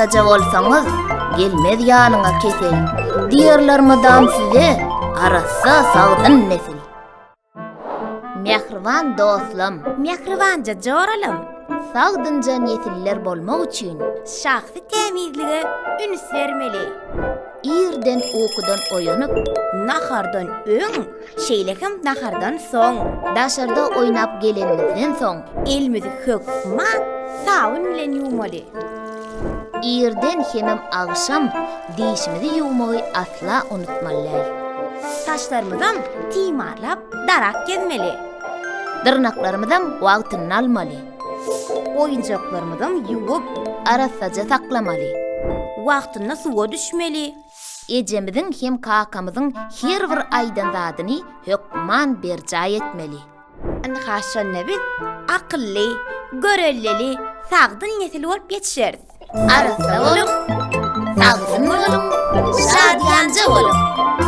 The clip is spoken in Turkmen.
Arassaja bolsaňyz, gelmez ýanyňa kesel. Diýerler mydam size, arassa, sagdyn nesil. Mähriban dostlam, Mähribanja joralam, sagdynja nesiller bolmak üçin şahsy tämizlige üns bermeli. Irden ukudan oýanyp, Nahardan öň, şeýle hem nahardan soň. Daşarda oýnap gelenimizden soň. Elimizi hökman sabyn bilen ýuwmaly. Irden hemem agşam dişimizi ýuwmagy asla unutmaly däl. Saçlarymyzam timarlap, darak gezmeli. Dyrnaklarymyzam wagtynda almaly. Oýunjaklarymyzam ýuwup, arassaja saklamaly. Wagtynda suwa düşmeli. Ejemiziň hem kakamyzyň her bir aýdan zadyny hökman berjaý etmeli. Ynha şonda biz akylly, görelleli, sagdyn nesil bolup ýetişeris. Arassa boluň, sagdyn boluň, şadyýanja boluň!